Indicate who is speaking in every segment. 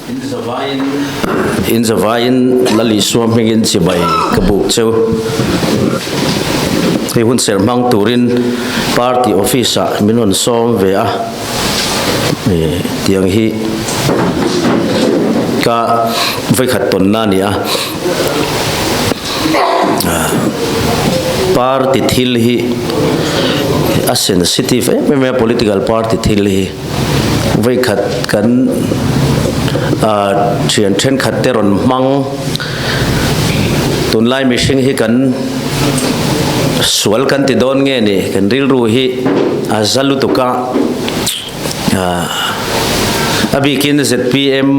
Speaker 1: In zavaiin in zavaiin Lal Isua hmingin chibai ka buk cheu. Hei hun serh hmang turin party office ah min rawn sawm ve a, tiang hi ka vawikhat tawnna a ni a. Party thil hi a sensitive em em a, political party thil hi. Vawikhat kan thian thenkhat te rawn hmang tunlai mihring hi kan sual kan ti dawn nge ni kan rilru hi a za lutuk a a bikin zpm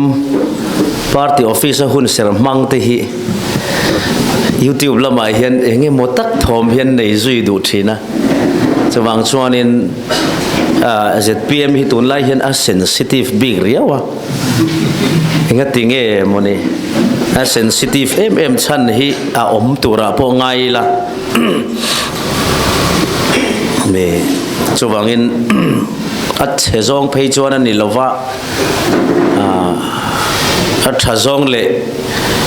Speaker 1: party office a hun ser hmang te hi youtube lamah hian eng emaw tak thawm hian nei zui duh thin a chuvang chuanin ZPM hi tunlai hian a sensitive bik riau a, engati nge mawni a sensitive em em chhan hi a awm turah pawh ngai ila me chuvangin a chhe zawng phei chuan a ni lova a tha zawng leh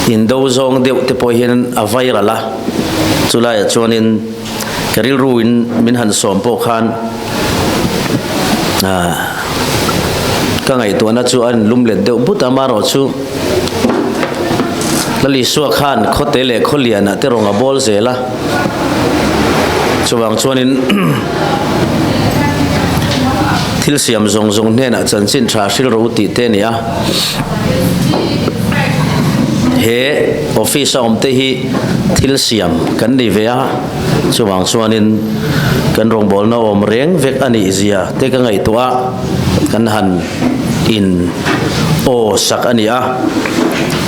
Speaker 1: indo zawng deuh te pawh hian a viral a, chulaiah chuanin Ka rilru in min han sawm pawh khan ka ngaihtuahna chu a in lum let deuh but a, amaherawh chu Lal Isua khan khawte leh khawlianah te rawng a bawl zel a, chuvang chuanin thil siam zawng zawng hnenah chanchin tha hril rawh u tih te a ni a. He office a awm te hi thil siam kan ni ve a, chuvang chuanin kan rawngbawlna awm reng vek a nih zia te ka ngaihtuah a, kan han in aw sak a ni a.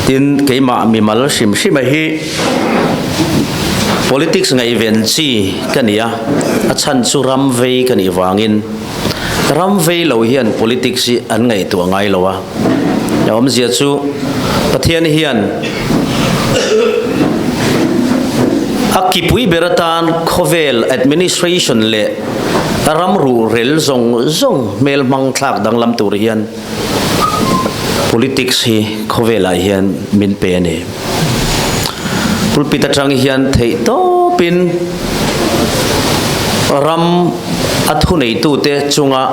Speaker 1: Tin, keimah mimal hrim hrim a hi politics ngaihven chi ka ni a, a chhan chu ram vei ka nih vangin Ram vei lo hian politics hi an ngaihtuah ngai lo a, a awmzia chu Pathian hian a kipui ber atan khawvel administration leh ram ruhrel zawng zawng hmel hmang thlak danglam tur hian politics hi khawvelah hian min pe a ni. Pulpit atang hian theih tawpin ram a thuneitute chunga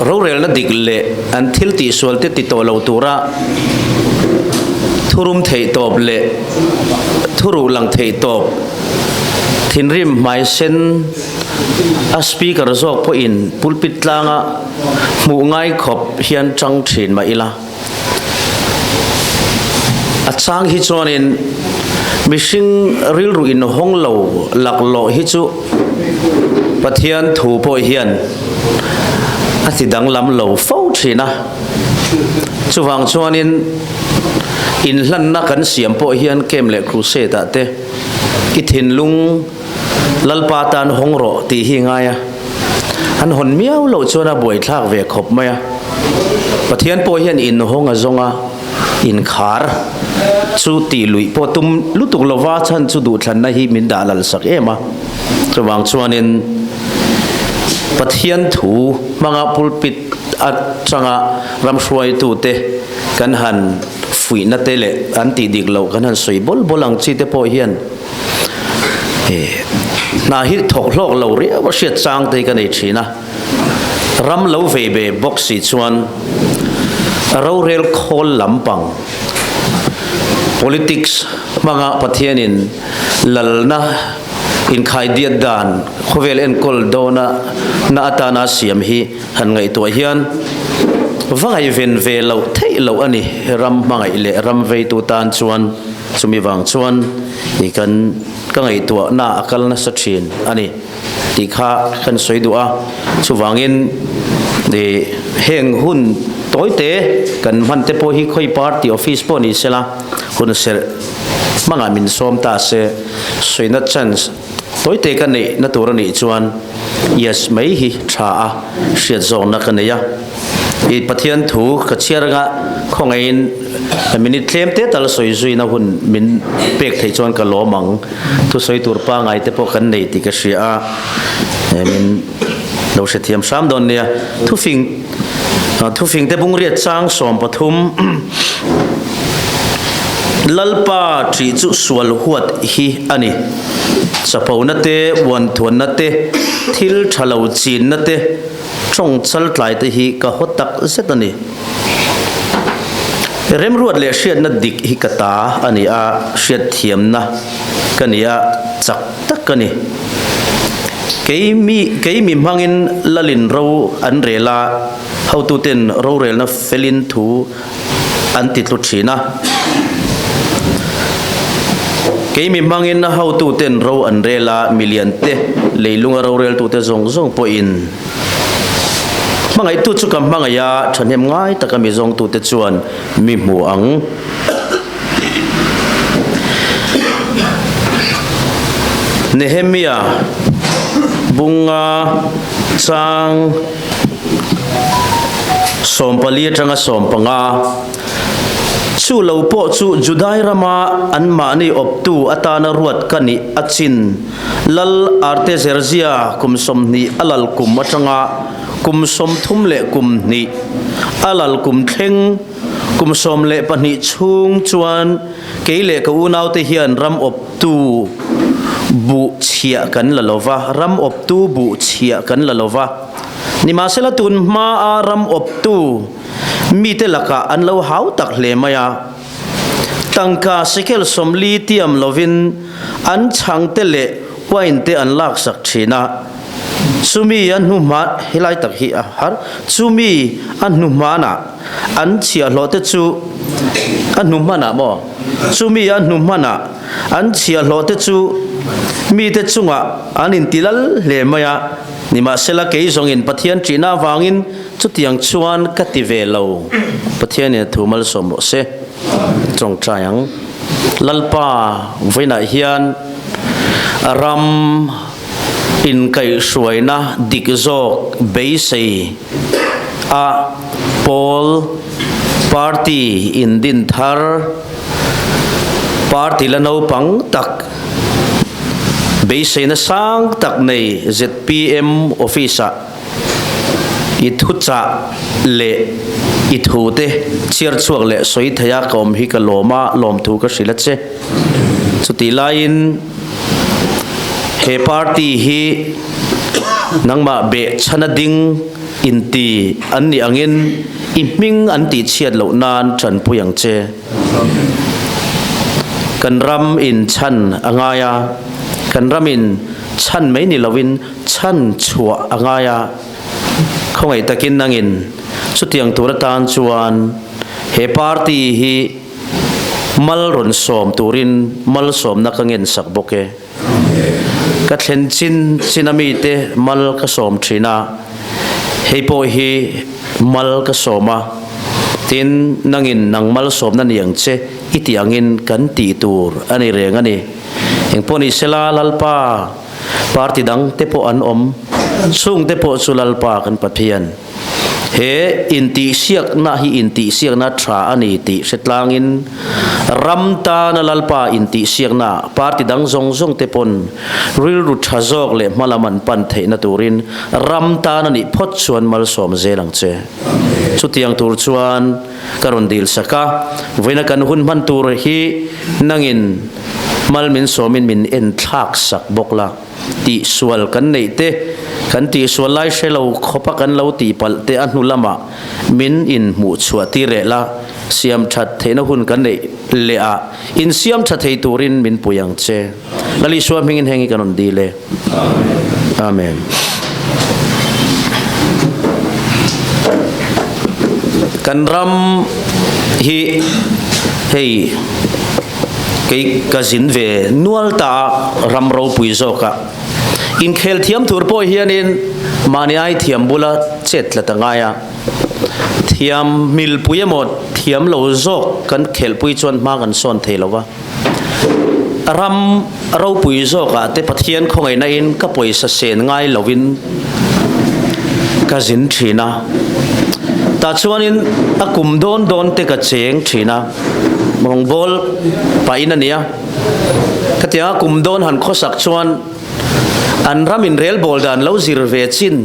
Speaker 1: rorelna dik leh an thil tihsualte ti tawh lo tura thurum theih tawp leh thuruh lang theih tawp thinrim hmaisen a speaker zawk pawhin pulpit tlanga hmuh ngai khawp hian tang thin mah ila. A chang hi chuanin mihring rilru inhawng lo laklawh hi chu Pathian thu pawh hian a ti danglam lo fo thin a. Chuvang chuanin inhlanna kan siam pawh hian Camp leh Crusade ah te i thinlung Lalpa tan hawng rawh tih hi ngai a, an hawn miau loh chuan a buaithlak ve khawp mai a. Pathian pawh hian inhawng a zawng a, inkhar chu tih luih pawh tum lutuk lova chhan chu duhthlanna hi min dah lal sak em a. Chuvang chuanin Pathian thu hmanga pulpit atanga ramhruaitute kan han fuihna te leh an tih dik loh kan han sawi bawl bawl ang chi te pawh hian Hna hi thawk hlawk lo riau a hriat chang te hi ka nei thin a, ram lo vei ve bawk si chuan rorel khawl lampang politics hmanga Pathianin lalna inkhaidiat dan khawvel enkawl dawna na atana siam hi han ngaihtuah hian va ngaihven ve loh theih loh a ni ram hmangaih leh ram veitu tan chuan. Chumi vang chuan i kan ka ngaihtuahna a kal nasa thin a ni tih kha kan sawi duh a. Chuvangin i heng hun tawite kan hman te pawh hi khawi party office pawh ni sela hun serh hmangah min sawm ta se sawina chance tawite ka neih na tur a nih chuan yes mai hi tha a hriat zawkna ka nei a. I Pathian thu ka chhiar anga khawngaihin minute tlem te tal sawi zuina hun min pek theih chuan ka lawm ang. Thusawi tur pangai te pawh kan nei tih ka hria a, min lo hrethiam hram dawn nia. Thufing Thufingte bungriat chang 13 Lalpa ṭih chu sual huat hi a ni. Chapona te, uanthuanna te, thil ṭha lo chinna te, ṭawng chaltlai te hi ka haw tak zet a ni. Remruat leh hriatna dik hi ka ta a ni a, hriatthiamna ka ni a, chak tak ka ni. Kei mi kei mi hmangin lalin ro an rel a, hotuten rorelna felin thu an ti tlu thin a. Kei mi hmangin hotuten ro an rel a, milian te, leilunga roreltute zawng zawng pawhin hmangaihtu chu ka hmangaih a, thahnem ngai taka mi zawngtute chuan mi hmu ang. Nehemia bunga chang 14 atanga 15 Chu lo pawh chu Judai rama anmahni awptu atana ruat ka nih a chin Lal Artezerzia kum 20 a lal kum atanga kum 30 leh kum hnih a lal kum thleng Kum 12 chhung chuan kei leh ka unaute hian ram awptu buh chhiah kan la lo va, ram awptu buh chhiah kan la lo va. Nimahsela tun hmaa ram awptu mite lakah an lo hau tak hle mai a. Tangka shekel 40 tiam lovin an chhangte leh uain te an laksak thin a. Chumi a hnuhma, helai tak hi a har, chumi a hnuhmanah an chhiahhlawhte chu a hnuhmanah maw? Chumi a hnuhmanah an chhiahhlawhte chu mite chungah an inti lal hle mai a, nimahsela kei zawngin Pathian ṭihna avangin chutiang chuan ka ti ve lo. Pathianin a thu malsawm rawh se. Tawngtai ang. Lalpa vawiinah hian ram inkaihhruaina dik zawk beisei a pawl party indin thar party la naupang tak beiseina sang tak nei zpm office ah i thuchah leh i thute chhiar chhuak leh sawi theia ka awm hi ka lawm a, lawmthu ka hrilh a che. Chutih laiin he party hi nangmah beh chhana ding inti an nih angin i hming an tihchhiat loh nan tanpui ang che. Kan ram in chhan a ngai a, kan ram in chhan mai ni lovin chhan chhuah a ngai a, khawngaih takin nangin chutiang tur atan chuan he party hi Mal rawn sawm turin malsawmna ka ngensak bawk e. Ka thlen chin chin a mite mal ka sawm thin a, hei pawh hi mal ka sawm a, tin nangin nang malsawmna ni ang che i tih angin kan tih tur a ni reng a ni. Engpawh ni sela Lalpa party dang te pawh an awm, chungte pawh chu Lalpa kan Pathian. He intihsiakna hi intihsiakna tha a ni tih hre tlangin ram tana Lalpa intihsiakna party dang zawng zawng te pawn rilru tha zawk leh hmalam an pan theihna turin ram tan a nih phawt chuan malsawm zel ang che. Chutiang tur chuan ka rawn dil sak a, vawiina kan hun hman tur hi nangin mal min sawmin min enthlak sak bawk la. Tihsual kan neih te, kan tihsual lai hre lo khawpa kan lo tihpalh te a hnu lamah min inhmuh chhuah tir leh la, siam that theihna hun kan neih leh ah insiam tha thei turin min pui ang che. Lal Isua hmingin heng hi kan rawn dil e. Amen. Kan ram hi hei Kei ka zin ve nual ta a, ram ropui zawk a. Inkhel thiam tur pawh hianin mahni ai thiam bula chet tlat a ngai a. Thiam milpui emaw thiam lo zawk kan khelhpui chuan hma kan sawn thei lo va. Ram ropui zawkah te Pathian khawngaihna in ka pawisa sen ngai lovin ka zin thin a. Tah chuanin a kum dawn dawn te ka cheng thin a. Rawngbâwl pahin a ni a. Khatianga kum dawn han khawsak chuan an ram inrelbawl dan lo zir ve chin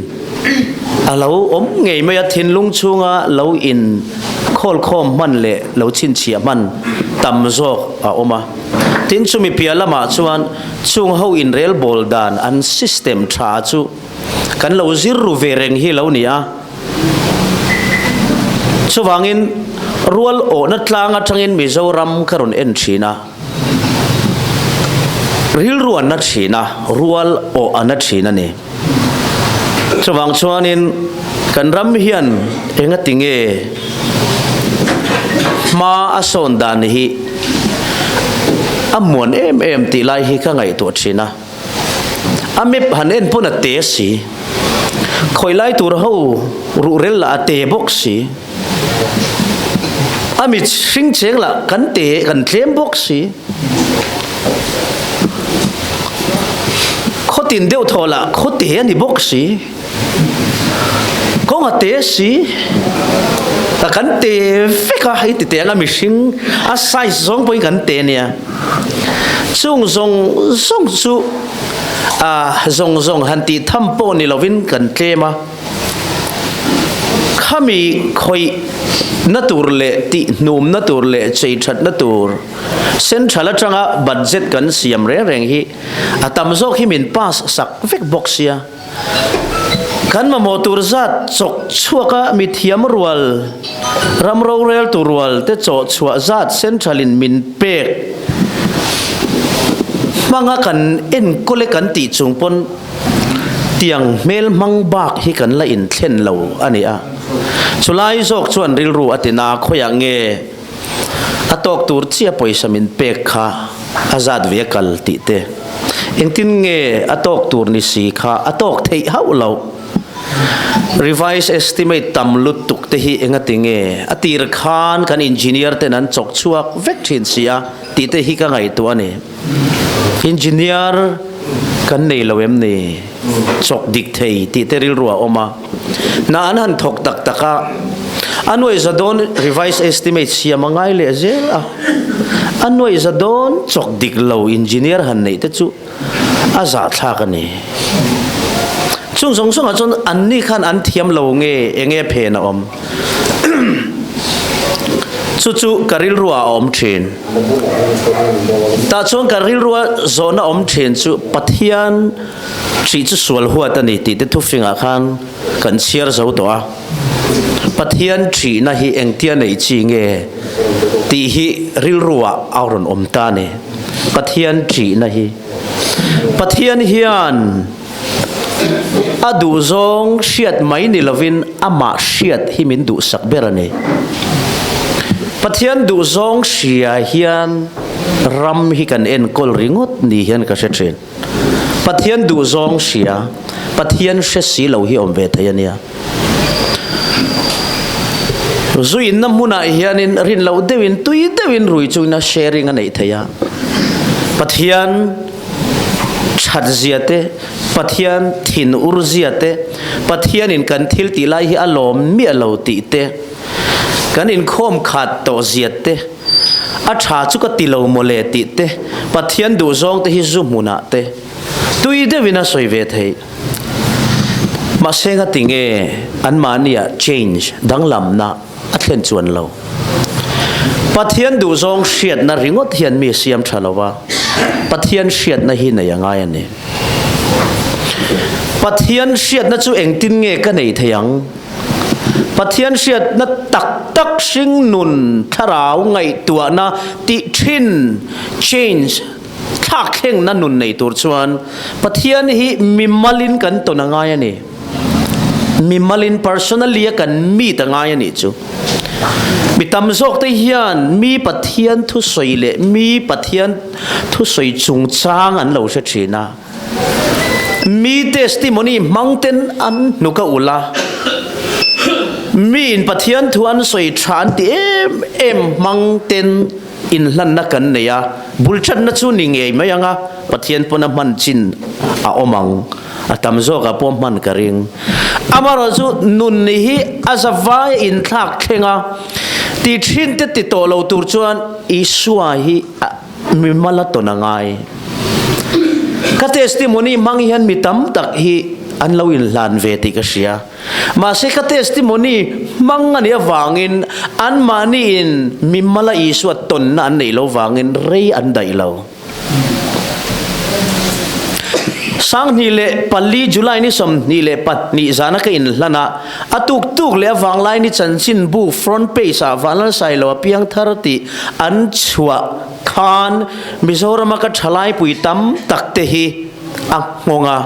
Speaker 1: a lo awm ngei mai a, thinlung chhunga lo in khawlkhawm hman leh lo chhinchhiah hman tam zawk a awm a. Tin, chumi piah lamah chuan chung ho inrelbawl dan an system tha chu kan lo zir ru ve reng hi lo ni a. Chuvangin rual awhna tlang atangin Mizoram ka rawn en thin a, rilru an na thin a, rual awh a na thin a ni. Chuvang chuanin kan ram hian engati nge hma a sawn dan hi a muan em em tih lai hi ka ngaihtuah thin a. A map han en pawn a te si. Khawi lai tur ho ruhrel lah a te bawk si. A mit hring cheng lah kan te kan tlem bawk si. Khaw tin deuh thaw lah khaw te a ni bawk si. Kawng a te si. Ta kan te vek a hei ti te anga mihring a size zawng pawhin kan te nia. Chung zawng zawng chu a zawng zawng han tih tham pawh ni lovin kan tlem a. Khami khawih na tur leh tih hnum na tur leh chei that na tur central atanga budget kan siam reng reng hi a tam zawk hi min pass sak vek bawk sia. Kan mamawh tur zat chawk chhuaka mithiam rual, ram roreltu rual te chawh chhuah zat central in min pek hmanga kan enkawl e kan tih chung pawn tiang hmel hmang bak hi kan la inthlen lo a ni a. Chulai zawk chuan rilru a ti na khawiah nge A tawk tur chiah pawisa min pek kha a zat ve kal tih te. Engtin nge a tawk tur ni si kha a tawk theih hauh loh. Revise estimate tam lutuk te hi engati nge a tir khan kan engineer ten an chawk chhuak vek thin si a tih te hi ka ngaihtuah a ni. Engineer kan nei lo em ni? Chawk dik thei tih te rilru a awm a. Hna an han thawk tak tak a, a nuaihza dawn revise estimate siam a ngai leh zel a, a nuaihza dawn chawk dik lo engineer han neih te chu a zahthlak a ni. Chung zawng zawngah chuan anni khan an thiam lo nge eng nge phen a awm? Chu chu ka rilruah a awm thin. Tah chuan ka rilrua zawhna awm thin chu Pathian Hrih chu sual huat a ni tih te thufingah khan kan chhiar zo tawh a. Pathian ṭhihna hi engtia neih chi nge tih hi rilruah a rawn awm ta a ni. Pathian ṭhihna hi. Pathian hian a duhzawng hriat mai ni lovin amah hriat hi min duhsak ber a ni. Pathian duhzawng hria hian ram hi kan enkawl ringawt ni hian ka hre ṭhin. Pathian duhzawng hria, Pathian hre si lo hi awm ve thei a nia. Zu inna hmunah hianin rin loh deuhin tui deuhin rui chungin a sharing a neih thei a. Pathian that zia te, Pathian thin ur zia te, Pathianin kan thil tih lai hi a lawm miah lo tih te, kan inkhawm khat tawh zia te, A tha chu ka ti lo mawle tih te, Pathian duhzawng te hi zu hmunah te tui deuhin a sawi ve theih. Mahse ngati nge anmahniah change, danglamna, a thlen chuan lo. Pathian duhzawng hriatna ringawt hian mi siam tha lo a, Pathian hriatna hi nei a ngai a ni. Pathian hriatna chu engtin nge ka nei thei ang? Pathian hriatna tak tak hringnun thlarau ngaihtuahna tih thin, change, thlak thlengna nun nei tur chuan Pathian hi mimalin kan tawn a ngai a ni. Mimalin personally a kan meet a ngai a nih chu. Mi tam zawk te hian mi Pathian thusawi leh mi Pathian thusawi chungchang an lo hre thin a. Mi testimony hmang ten an hnuk a ulh a, miin Pathian thu an sawi tha an ti em em hmang ten inhlanna kan nei a, bul thatna chu ni ngei mai ang a, Pathian pawn a hman chin a awm ang, a tam zawkah pawh hman ka ring. Amaherawhchu nun hi a zavai a inthlak thleng a, ti thin te ti tawh lo tur chuan Isua hi a Mi mal a tawn a ngai. Ka testimony hmang hian mi tam tak hi an lo inhlan ve tih ka hria. Mahse ka testimony hmang a nih avangin anmahniin mimala Isua tawnna an neih lo vangin rei an daih lo. 2004 July ni 22 zana ka inhlan a, a tuk tuk leh a vanglai ni chanchinbu front page ah Vanlalsailo a piangthar tih an chhuah khan Mizorama ka thalaipui tam tak te hi a nghawng a,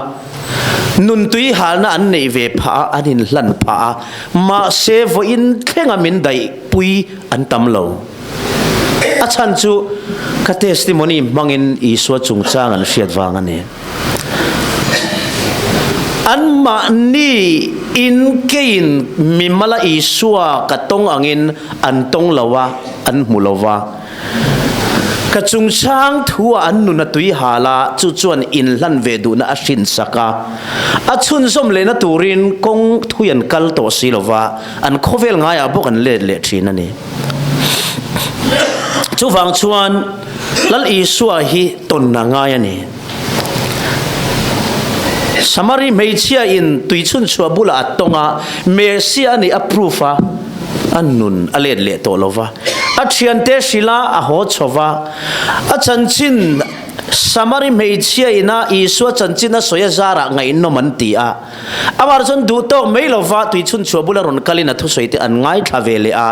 Speaker 1: nuntui halna an neih ve phah a, an inhlan phah a, mahse vawiin thlenga min daihpui an tam lo. A chhan chu ka testimony hmangin Isua chungchang an hriat vang a ni. Anmahni in keiin mimala Isua ka tawng angin an tawng lo a, an hmu lo va. Ka chungchang thu-ah an nun a tui hal a, chu chuan inhlan ve duhna a hrinsak a. A chhunzawm lehna turin kawng thui an kal tawh si lo va, an khawvel ngaiah bawk an let leh thin a ni. Chuvang chuan Lal Isua hi tawn a ngai a ni. Samari hmeichhia in tui chhunchhuah bulah a tawng a, Messia a nih a proof a, a nun a let leh tawh lo va. A thiante hrilh a, a haw chho va. A chanchin Samari hmeichhia ina Isua chanchin a sawi a zarah ngaihnawm an ti a. Amah chuan duh tawk mai lo va tui chhunchhuah bula rawn kalin a thusawi te an ngaithla ve leh a.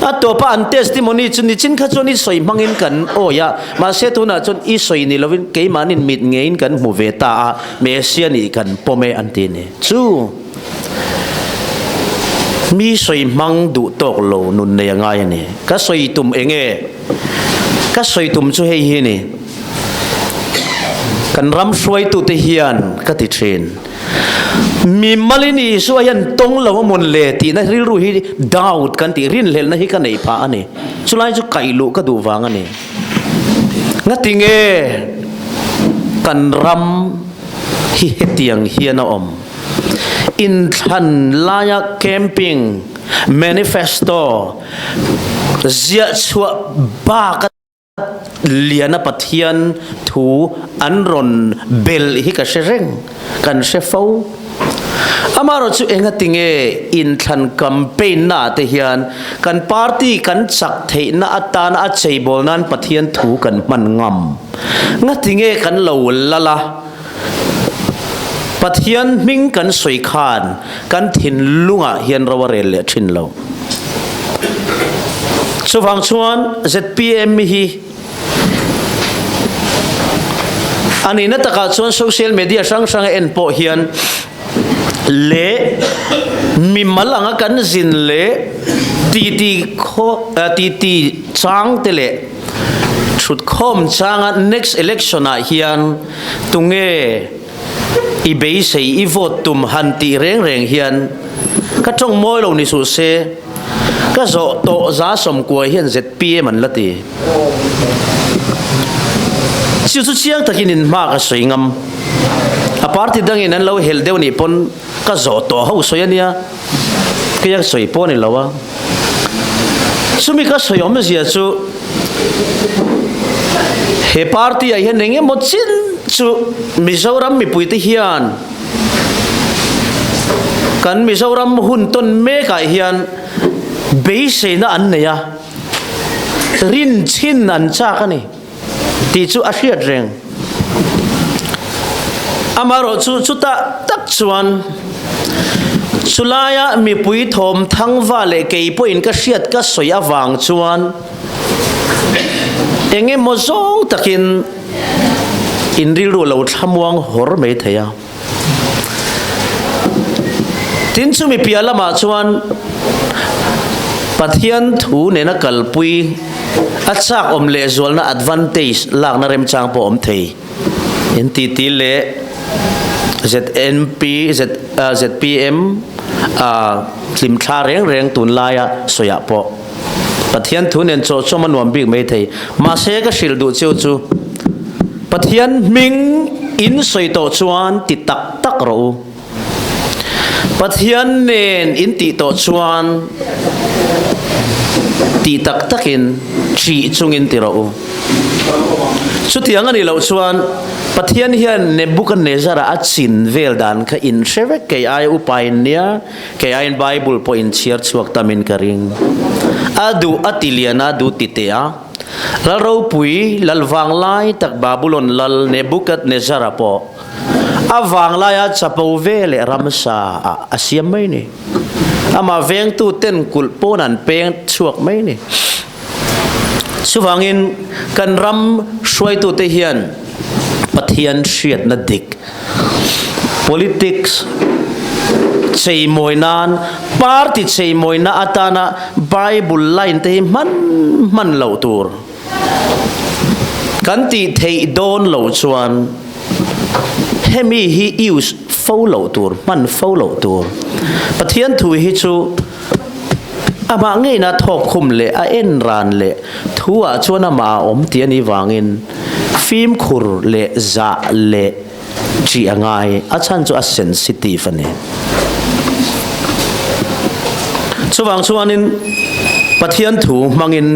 Speaker 1: A tawpa an testimony chu nichin kha chuan i sawi hmangin kan awi a, mahse tunah chuan i sawi ni lovin keimahnin mit ngeiin kan hmu ve ta a, Messiah nih kan pawm e an ti a ni. Chu mi sawi hmang duh tawk lo nun nei a ngai a ni. Ka sawi tum eng nge? Ka sawi tum chu hei hi a ni. Kan ram hruaitute hian ka ti thin. Mi malin Isua hian tawng lo a mawn le tihna rilru hi doubt kan tih rinhlelhna hi ka neih phah a ni. Chulai chu kaih luh ka duh vang a ni. Ngatinge kan ram hi hetiang hian a awm? Inthlan laia camping manifesto ziah chhuah bak a Liana Pathian thu an rawn belh hi ka hre reng, kan hre fo. Amaherawh chu engatinge inthlan campaign naah te hian kan party kan chak theihna atana a cheibawl nan Pathian thu kan hman ngam? Ngatinge kan lo lal a, Pathian hming kan sawi khan kan thinlungah hian ro a rel leh thin lo. Chuvang chuan zpm hi a nihna takah chuan social media hrang hrang a en pawh hian leh mimal anga kan zin leh titi khaw titi chang te leh thutkhawm changa next election ah hian Tunge i beisei i vote tum han tih reng reng hian ka tawng mawi lo ni suh se, ka zawh tawh za sawmkuai hian zpm an la ti. Chu chu chiang takin in hma ka sawi ngam. A party dangin an lo helh deuh nih pawn ka zawh tawh ho sawi a nia, keia sawi pawh a ni lo a. Chumi ka sawi awmzia chu he party ah hian eng emaw chin chu Mizoram mipuite hian kan Mizoram hun tawn mek ah hian beiseina an nei a, rinchhin an chak a ni tih chu a hriat reng. Amaherawhchu chutah tak chuan chulaia mipui thawm thangva leh kei pawhin ka hriat ka sawi avang chuan eng emaw zawng takin in rilru a lo thlamuang hawr mai thei a. Tin chumi piah lamah chuan Pathian thu nena kalpui a chak awm lehzualna advantage lakna remchang pawh awm thei. NTT leh ZNP, ZPM hlimthla reng reng tunlaia sawiah pawh Pathian thu nen chawhchawm a nuam bik mai thei. Mahse ka hrilh duh cheu chu Pathian hming in sawi tawh chuan ti tak tak rawh u. Pathian nen in tih tawh chuan ti tak takin ṭih chungin ti rawh u. Chutiang a nih loh chuan Pathian hian Nebuchadnezzar-a a chin vel dan kha in hre vek kei aia upa in nia, kei aiin Bible pawh in chhiar chhuak tamin ka ring. A duh a ti lian a, duh ti teh a. Lal ropui, lal vanglai tak Babulon lal Nebuchadnezzar-a pawh a vanglaia chapo ve leh ramsa ah a siam mai ni. Amah vengtu ten kulh pawn an peng chhuak mai ni. Chuvangin kan ram hruaitute hian Pathian hriatna dik, politics cheimawi nan, party cheimawina atana Bible line te hi hman hman loh tur. Kan tih theih dawn loh chuan hemi hi use fo loh tur, hman fo loh tur. Pathian thu hi chu Amah ngeina thawk khum leh a en ran leh thu ah chuan amah a awm tih a nih vangin fimkhur leh zah leh ṭih a ngai, a chhan chu a sensitive a ni. Chuvang chuanin Pathian thu hmangin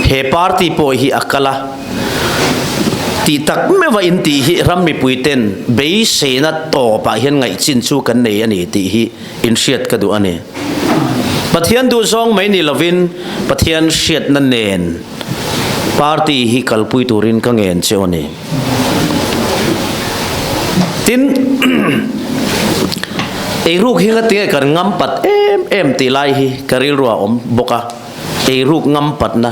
Speaker 1: he party pawh hi a kal a, tih tak meuh a intih hi ram mipui ten beiseina tawpah hian ngaihchin chu kan nei a ni tih hi inhriat ka duh a ni. Pathian duhzawng mai ni lovin Pathian hriatna nen party hi kalpui turin ka ngen che a ni. Tin, eiruk hi ngatinge kan ngampat em em tih lai hi ka rilru a awm bawk a, eiruk ngampatna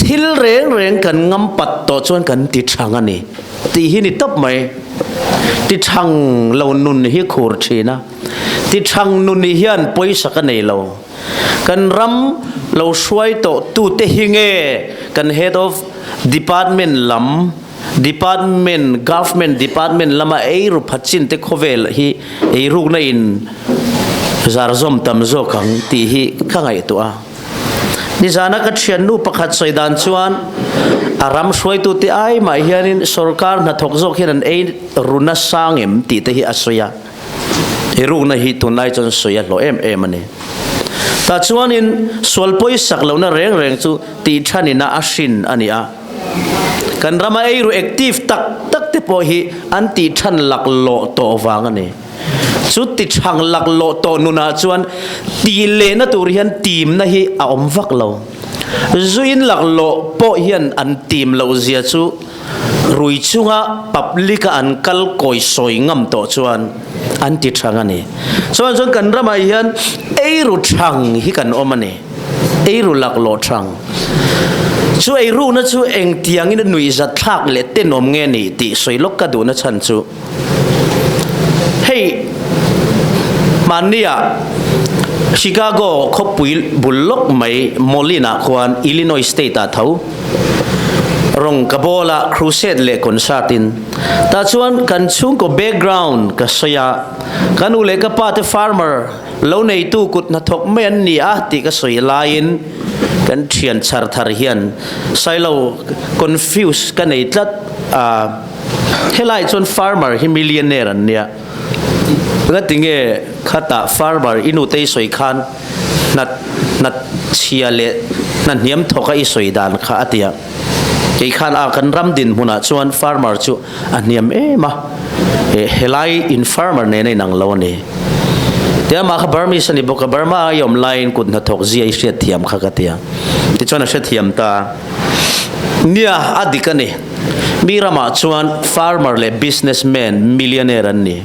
Speaker 1: thil reng reng kan ngampat tawh chuan kan ti thang a ni tih hi ni tawp mai. Ti thang lo nun hi khur thin a. Ti thang nun hian pawisa ka nei lo. Kan ram lo hruai tawh tute hi nge kan head of department lam, department, government department lama eiru phat chin te khawvel hi eirukna in zarzawm tam zawk ang tih hi ka ngaihtuah a. Nizana ka thiannu pakhat sawi dan chuan a ram hruaitute ai mah hianin sorkar hnathawk zawk hian an ei ru nasa ngem tih te hi a sawi a. I rukna hi tunlai chuan sawi a hlawh em em a ni. Tah chuanin sual pawisak lohna reng reng chu tih thanina a hrin a ni a. Kan rama eiru active tak tak te pawh hi an tih than laklawh tawh vang a ni. Chu ti thang laklawh tawh nunah chuan tih lehna tur hian timna hi a awm vak lo. Zuin laklawh pawh hian an tim loh zia chu rui chunga public a an kal kawi sawi ngam tawh chuan an ti thang a ni. Chuan chuan kan ramah hian eiru thang hi kan awm a ni. Eiru laklawh thang. Chu eiruna chu engtiangin a nuihzat thlak leh tenawm nge ni tih sawi lawk ka duhna chhan chu Hei hmannia Chicago khawpui bul lawk mai Moline ah khuan Illinois state ah tho rawng ka bawl a crusade leh concert in tah chuan kan chhungkaw background ka sawi a, ka nu leh ka pa te farmer lo neitu kut hnathawk mai an ni a tih ka sawi laiin kan thian chhar thar hian Sailo confuse ka nei tlat a. Helai chuan farmer hi millionaire an nia. Ngatinge khatah farmer i nute i sawi khan hna hna chhia leh hna hniam thawka i sawi dan kha a ti a. Kei khan a kan ram dinhmunah chuan farmer chu a hniam em a, helai in farmer nen a inang lo a ni. Tia amah kha Burmese a ni bawk a, Burma a i awm laiin kut hnathawk zia i hriatthiam kha ka ti a. Tichuan a hrethiam ta a. Nia, a dik a ni. Mi ramah chuan farmer leh businessman millionaire an ni.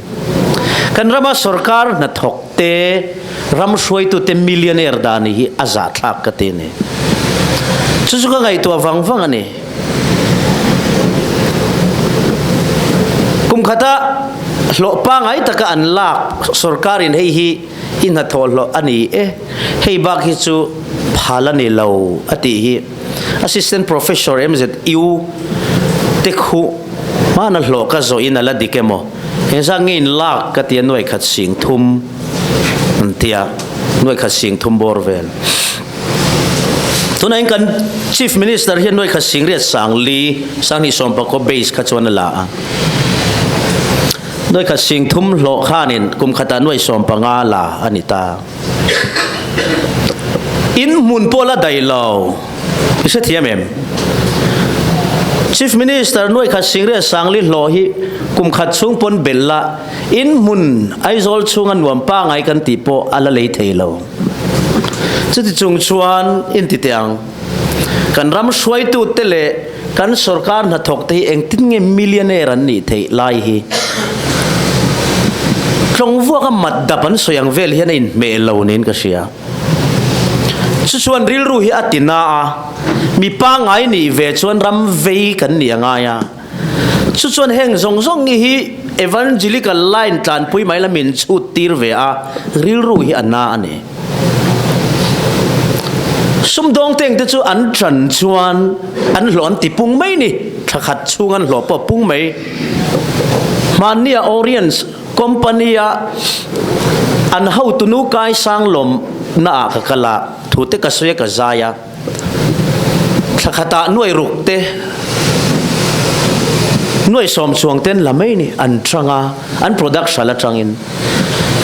Speaker 1: Kan rama sorkar hnathawk te, ram hruaitute millionaire dan hi a zahthlak ka ti a ni. Chu chu ka ngaihtuah vang vang a ni. Kum khata hlawh pangai taka an lak sorkarin hei hi i hnathawh hlawh a ni e, hei bak hi chu phal a ni lo a tih hi Assistant Professor MZU te khu hmana hlawh ka zawh in a la dik emaw engzat nge in lak ka ti a nuai khat sing thum an ti a, nuai khat sing thum bawr vel. Tunah hian kan Chief Minister hian nuai khat sing riat sang li sanghnih sawmpakua base kha chuan a la a. Nuai khat sing thum hlawh khanin kum khatah nuai 15 la a ni ta. In hmun pawh la daih lo. I hrethiam em? Chief Minister nuai khat Singriat Sangli hlawh hi kum khat chhung pawn belh la, in hmun Aizawl chhunga nuam pangai kan tih pawh a la lei thei lo. Chuti chung chuan inti teh ang, kan ram hruaitute leh kan sorkar hnathawkte hi engtin nge millionaire an nih theih lai hi tlawngvuaka mat dap an sawi ang vel hian a inhmeh lo niin ka hria. Chu chuan rilru hi a ti na a, mi pangngai nih ve chuan ram vei kan nih a ngai a. Chu chuan heng zawng zawng hi evangelical line tlanpui mai la min chhut tir ve a, rilru hi a na a ni. Sumdawng teng te chu an ṭan chuan an hlawh an ti pung mai ni, thla khat chhung an hlawh pawh pung mai. Hmannia Orients Company a an hotunu kai sang lawm na ah ka kal a, thu te ka sawi a ka zai a, thla khatah nuai ruk te nuai sawm chuang ten la mai ni an tang a, an product hral atangin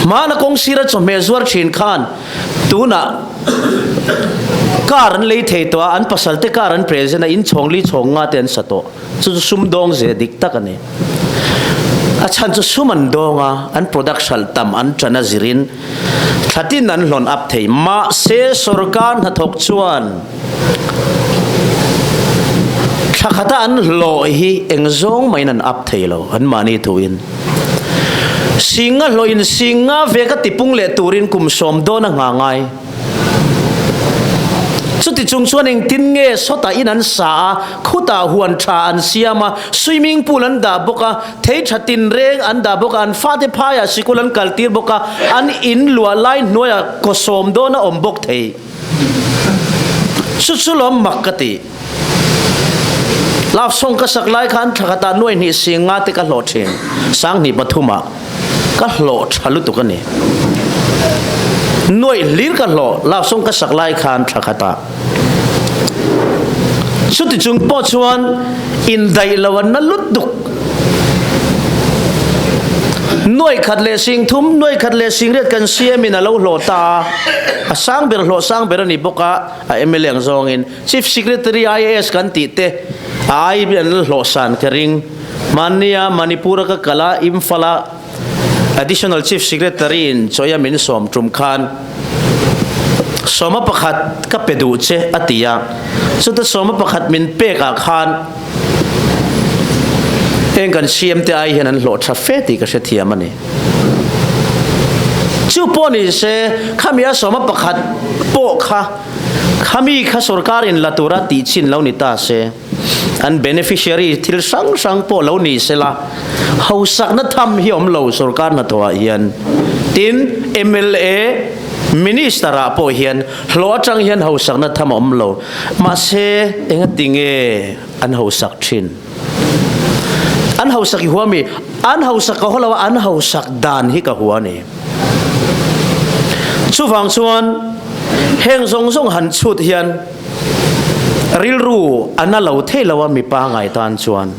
Speaker 1: hmana kawng sira chawhmeh zuar thin khan tunah car an lei thei tawh a, an pasal te car an present a, inchhawng li chhawng nga te an sa tawh. Chu chu sum dawng ze dik tak a ni. A chhan chu sum an dawng a, an product hralh tam an ṭan a zirin thlatin an hlawn up thei. Mahse sorkar hnathawk chuan thla khata an hlawh hi eng zawng maiin an up thei lo, anmahni thuin. Singa hlawhin singa veka tipung leh turin kum sawm dawn a nghah ngai. Chuti chung chuan engtin nge sawtah in an sa a, khutah huan tha an siam a, swimming pool an dah bawk a, thei tha tinreng an dah bawk a, an fate phaiah sikul an kaltir bawk a, an in luah lai hnuaiah kaw sawm dawn a awm bawk thei. Chu chu lawm mak ka ti. Love song ka sak lai khan thla khatah nuai hnih sing nga te ka hlawh thin, sanghnih pathumah. Ka hlawh tha lutuk a ni. Nuaih hlir ka hlawh love song ka sak lai khan thla khatah. Chuti chung pawh chuan indaih lo an na lutuk. Nuaih khat leh sing thum, nuaih khat leh sing riat kan siamin a lo hlawh ta a. A sang ber hlawh sang ber a ni bawk a, a mla ang zawngin. Chief Secretary IAS kan tih te a ai an la hlawh san ka ring. Hmannia Manipur a ka kal a, Imphal a Additional Chief Secretary in chawi a min sawm tum khan sawma pakhat ka pe duh che a ti a. Chuta sawma pakhat min pek ah khan heng kan CM te ai hian an hlawh tha fe tih ka hrethiam a ni. Chu pawh ni se khami a sawma pakhat pawh kha Khami kha sorkar in la tura tih chin lo ni ta se, an beneficiary thil hrang hrang pawh lo ni se la, hausakna tham hi awm lo sorkar hnathawh ah hian. Tin, mla, Minister ah pawh hian hlawh atang hian hausakna tham a awm lo. Mahse, engati nge an hausak thin? An hausak i hua mi? An hausak ka haw lo a, an hausak dan hi ka hua a ni. Chuvang chuan heng zawng zawng han chhut hian rilru a na lo thei lo a mi pangai tan chuan.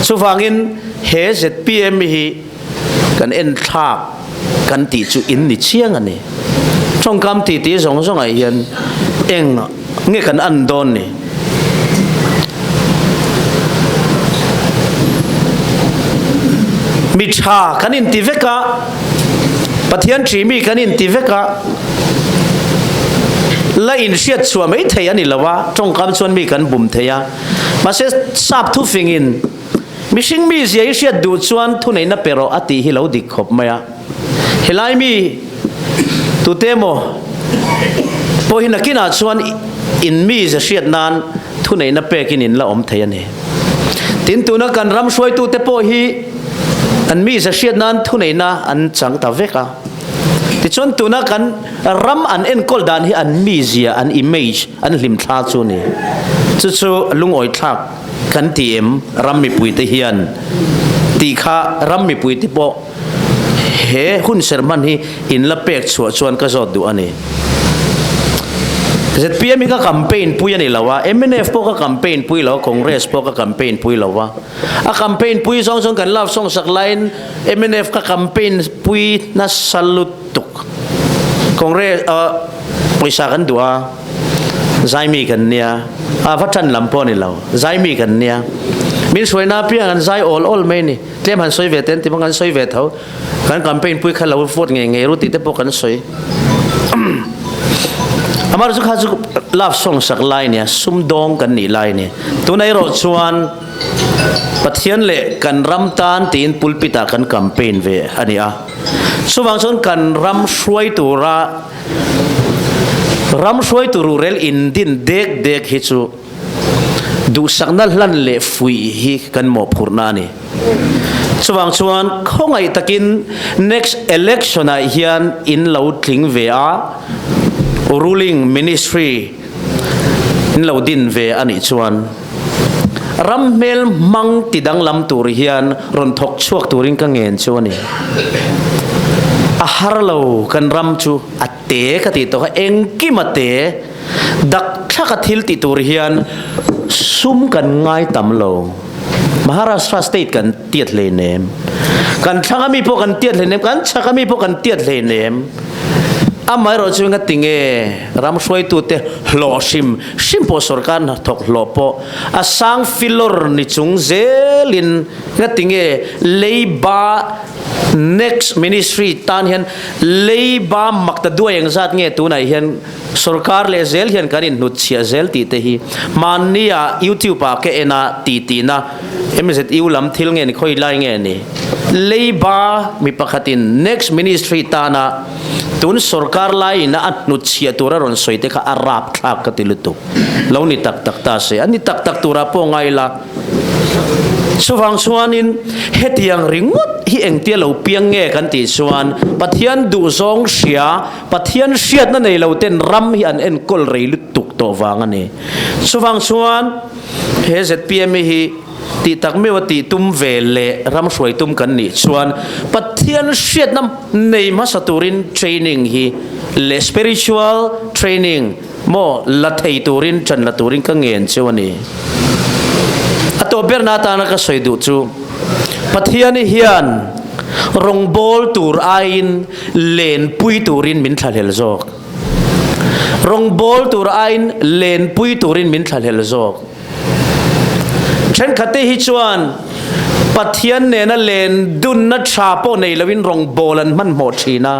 Speaker 1: Chuvangin he zpm hi kan en thlak kan tih chu in ni chiang a ni. Tawngkam titi zawng zawngah hian eng nge kan an dawn ni? Mi tha kan inti vek a, Pathian ṭih mi kan inti vek a, la inhriat chhuah mai thei a ni lo a, tawngkam chuan mi kan bum thei a. Mahse, sap thufingin mihring mizia i hriat duh chuan thuneihna pe rawh a tih hi lo dik khawp mai a. Helai mi tute emaw pawh hi nakinah chuan in mi ze hriat nan thuneihna pekin in la awm thei a ni. Tin, tuna kan ram hruaitute pawh hi an mi ze hriat nan thuneihna an chang ta vek a. Tichuan tuna kan ram an enkawl dan hi an mizia, an image, an hlimthla chu a ni. Chu chu lungawithlak kan ti em ram mipuite hian tih kha ram mipuite pawh He hun serhman hi in la pek chhuah chuan ka zawt duh a ni. Zpm hi ka campaign pui a ni lo a, mnf pawh ka campaign pui lo a, Congress pawh ka campaign pui lo a. A campaign pui zawng chuan kan love song sak laiin mnf ka campaign pui nasa lutuk. Congress pawisa kan duh a. Zaimi kan nia, a va ṭan lam pawh a ni lo, zaimi kan nia. Min hruaina apiang an zai awl awl mai ni. Tlem han sawi ve ten ti pawh kan sawi ve tho. Kan campaign pui kha lo vote ngei ngei ru tih te pawh kan sawi. Amar chu kha chu love song sak lai nia, sumdawng kan nih lai ni. Tuna erawh chuan Pathian leh kan ram tan tiin pulpit ah kan campaign ve a ni a. Chuvang chuan kan ram hruai tura ram hruai tur rel indin dek dek hi chu duhsakna hlan leh fuih hi kan mawhphurhna a ni. Chuvang chuan khawngaih takin next election ah hian in lo tling ve a, ruling ministry in lo din ve a nih chuan ram hmel hmang ti danglam tur hian rawn thawk chhuak turin ka ngen chu a ni. A har lo kan ram chu a te ka tih tawh kha engkim a te dak thlaka thil ti tur hian sum kan ngai tam lo. Maharashtra state kan tiat hleinem. Kan thlang ami pawh kan tiat hleinem, kan chhak ami pawh kan tiat hleinem. Amaherawh chu nga tinge ram hruaitute hlawh hrim hrim pawh sorkar hnathawk hlawh pawh a sang filawr ni chung zelin nga tinge leiba next ministry tan hian leiba makta duai engzat nge tunah hian Sorkar leh zel hian kan inhnutchhiah zel tih te hi mahni ah YouTube ah ka en a ti tihna MZU lam thil nge ni khawi lai nge ni leiba mi pakhatin next ministry tana tun sorkar laiin a hnutchhiah tur a rawn sawi te kha a rapthlak ka ti lutuk lo ni tak tak ta se a ni tak tak turah pawh ngai la. Chuvang chuanin hetiang ringawt hi engtia lo piang nge kan tih chuan Pathian duhzawng hria, Pathian hriatna nei lo ten ram hi an enkawl rei lutuk tawh vang a ni. Chuvang chuan he zpm hi tih tak meuh a tih tum ve leh ram hruai tum kan nih chuan Pathian hriatna nei hmasa turin training hi leh spiritual training Maw, la thei turin ṭan la turin ka ngen cheu a ni. A tawp berna atana ka sawi duh chu, Pathiani hian rawngbâwl tur aiin lenpui turin min thlahlel zawk. Rawngbâwl tur aiin lenpui turin min thlahlel zawk. Ṭhenkhatte hi chuan Pathian nena len dunna ṭha pawh nei loin rawngbâwl an hmanhmawh ṭhin a,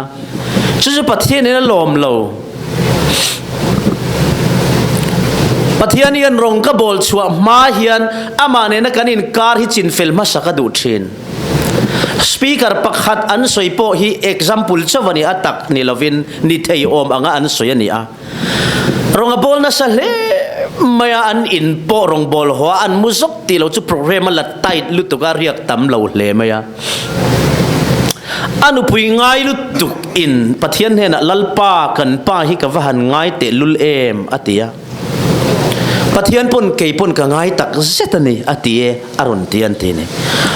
Speaker 1: chu chu Pathianin a lawm lo. Pathian hian rawng ka bawl chhuah hma hian amah nena kan inkar hi chinfel hmasa ka duh thin. Speaker pakhat an sawi pawh hi example chauh a ni a, tak ni lovin ni thei awm anga an sawi a ni a. Rawng a bawl nasa hle mai a, an in pawh rawng bawl haw a, an mu zawk tih lo chu programme a la tight lutuk a, riak tam lo hle mai a. A nupui ngai lutuk in Pathian hnenah Lalpa kan pa hi ka va han ngai teh lul em a ti a. Pathian pawn kei pawn ka ngai tak zet a ni a ti e a rawn ti an ti ni.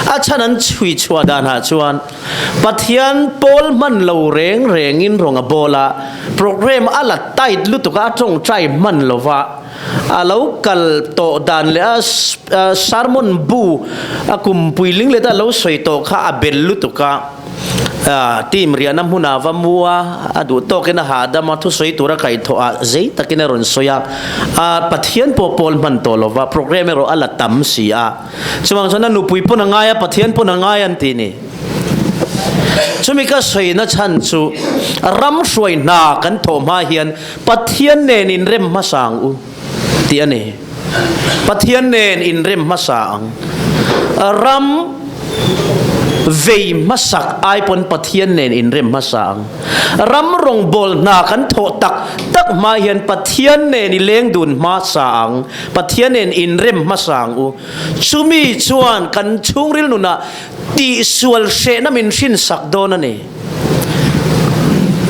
Speaker 1: A chhan an chhui chhuah dan ah chuan Pathian pawl hman lo reng reng in rawng a bawl a, programme a la tight lutuk a a tawngtai hman lo va, A lo kal tawh dan leh a sermon bu a kum puiling leta lo sawi tawh kha a bel lutuk a, team riahna hmunah va mu a, a duh tawkin a hahdam a, thusawi tura kaihthawh ah zei takin a rawn sawi a, a Pathian pawh pawl hman tawh lova, programme erawh a la tam si a, chuvang chuan a nupui pawn a ngai a, Pathian pawn a ngai an ti ni. Chumi ka sawina chhan chu ram hruai hna kan thawh hma hian Pathian nen inrem hmasa ang u tih a ni. Pathian nen inrem hmasa ang. Ram vei hmasak ai pawn Pathian nen inrem hmasa ang. Ram rawngbawl hna kan thawh tak tak hma hian Pathian nen i leng dun hmasa ang. Pathian nen inrem hmasa ang u. Chumi chuan kan chhungril nunah tihsual hrehna min hrinsak dawn a ni.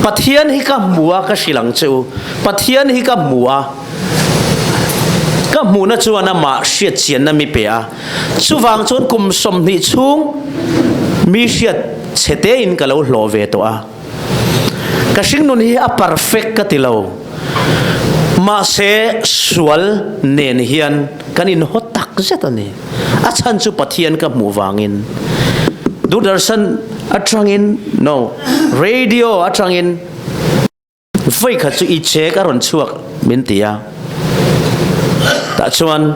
Speaker 1: Pathian hi ka hmu a, ka hrilh ang che u. Pathian hi ka hmu a, ka hmuhna chuan amah hriatchianna mi pe a. Chuvang chuan kum 20 chhung mi hriat chhe tein ka lo hlawh ve tawh a. Ka hringnun hi a perfect ka ti lo. Mahse sual nen hian kan inhaw tak zet a ni. A chhan chu Pathian ka hmuh vangin. Doordarshan atangin, no, radio atangin voi khat chu i chek a rawn chhuak min ti a. Tah chuan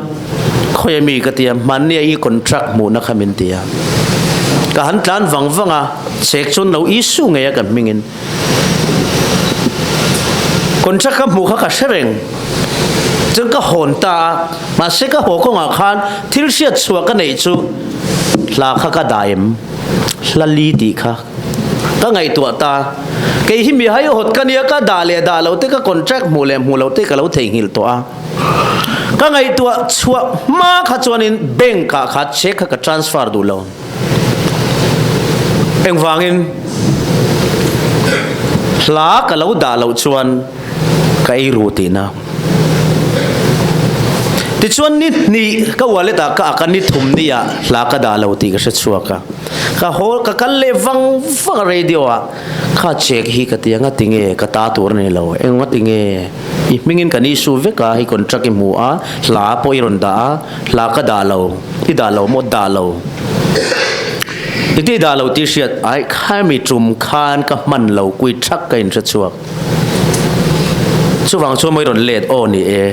Speaker 1: khawi a mi ka ti a, hmanni a i contract hmuhna kha min ti a. Ka han tlan vang vang a, chek chuan lo issue ngei a ka hmingin. Contract ka hmuh kha ka hre reng. Chuan ka hawn ta a, mahse ka haw kawngah khan thil hriat chhuah ka neih chu hla kha ka dah em? Hla li tih kha ka ngaihtuah ta. Kei hi mi haihawt ka nia, ka dah leh dah lo te, ka contract hmuh leh hmuh lo te ka lo theihnghilh tawh a. Ka ngaihtuah chhuah hma kha chuanin bank ah kha check kha ka transfer duh lo. Engvangin hla ka lo dah loh chuan ka ei ru tihna. Tichuan ni hnih ka wallet ah ka ak a, ni thum ni ah hla ka dah lo tih ka hre chhuak a. Ka haw ka kal leh vang vang a radio ah kha check hi ka ti a, ngatinge ka ta tur a ni lo, eng ngatinge i hmingin kan issue vek a, hei contract i hmu a, hla pawh i rawn dah a, Hla ka dah lo, i dah lo maw? Dah lo. I ti dah lo tih hriat ai khami tum khan ka hman lo kui thak ka inhre chhuak. Chuvang chuan mawi rawn let aw ni e.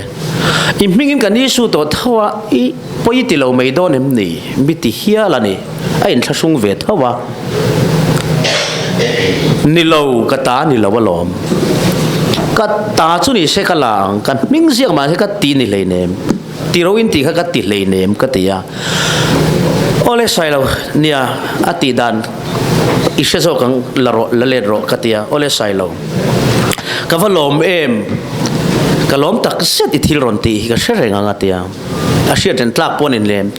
Speaker 1: I hmingin kan issue tawh tho a, i pawi ti lo mai dawn em ni? Mi ti hial a ni. A inthlahrung ve tho a. Ni lo, ka ta ni lo alawm. Ka ta chu ni se ka la ang, ka hming ziak mahse ka ti ni hleinem. Ti ro in tih kha ka ti hleinem ka ti a. Awle Sailo, nia a tih dan i hre zawk ang la rawh, la let rawh ka ti a. Awle Sailo, ka va lawm em, ka lawm tak zet i thil rawn tih hi ka hre reng ang a ti a. A hriat reng tlak pawh a ni lem,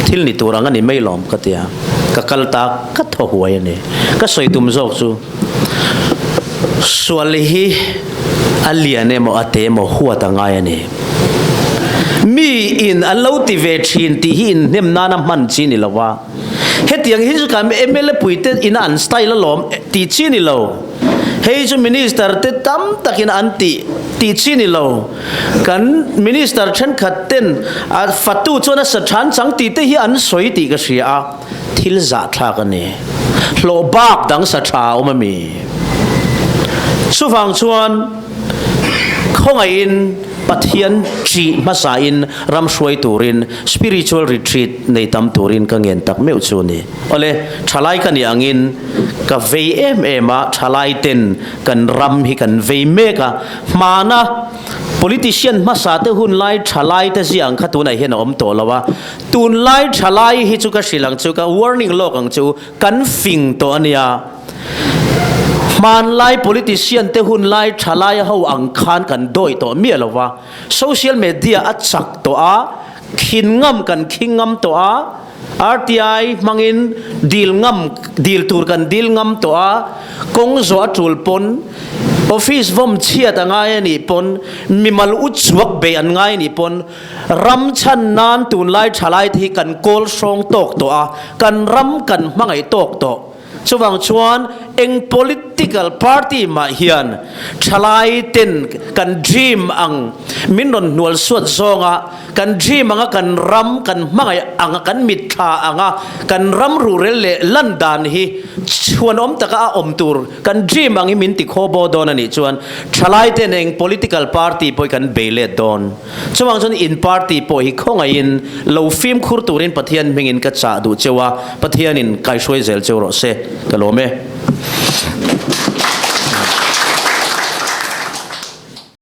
Speaker 1: thil ni tur ang a ni mai lawm ka ti a. Ka kal ta ka thaw huai a ni. Ka sawi tum zawk chu. Sual hi a lian emaw a te emaw huat a ngai a ni. Mi in an lo ti ve thin tih hi inhnem nana hman chi ni lo a. Hetiang hi chu kan mla pui te ina an style alawm tih chi ni lo. Hei chu minister te tam takin an tih tih chi ni lo. Kan minister thenkhat ten a fatu chuan a sa than chang tih te hi an sawi tih ka hria a. Thil zahthlak a ni. Hlawh bak dang sa tha a awm a mi? Chuvang chuan khawngaihin Pathian ṭih hmasain ram hruai turin spiritual retreat nei tam turin ka ngen tak meuh chu a ni. Awle, thalai ka nih angin ka vei em em a, thalai ten kan ram hi kan vei mek a, hmana politician hmasa te hun lai thalai te ziah ang kha tunah hian a awm tawh lo a, Tunlai thalai hi chu ka hrilh ang chu, ka warning lawk ang chu, kan fing tawh a nia. Hmanlai politician te hunlai thalai ho ang khan kan dawi tawh miah lo va. Social media a chak tawh a, khin ngam kan khing ngam tawh a, RTI hmangin dil ngam, dil tur kan dil ngam tawh a, kawng zawh a tul pawn, office vawm chhiat a ngai a nih pawn, mimal u chhuak beih an ngai a nih pawn, Ram chhan nan tunlai thalai te hi kan kawl hrawng tawk tawh a, kan ram kan hmangaih tawk tawh. Chuvang chuan eng political party mah hian thalai ten kan dream ang min rawn hnual suat zawnga kan dream anga kan ram kan hmangaih anga kan mitthla anga kan ram ruhrel leh lan dan hi chhuanawm taka a awm tur kan dream ang hi min ti khawbaw dawn a nih chuan thalai ten eng political party pawh hi kan bei let dawn. Chuvang chuan in party pawh hi khawngaihin lo fimkhur turin Pathian hmingin ka chah duh cheu a, Pathianin kaihruai zel cheu rawh se. Ka lawm e.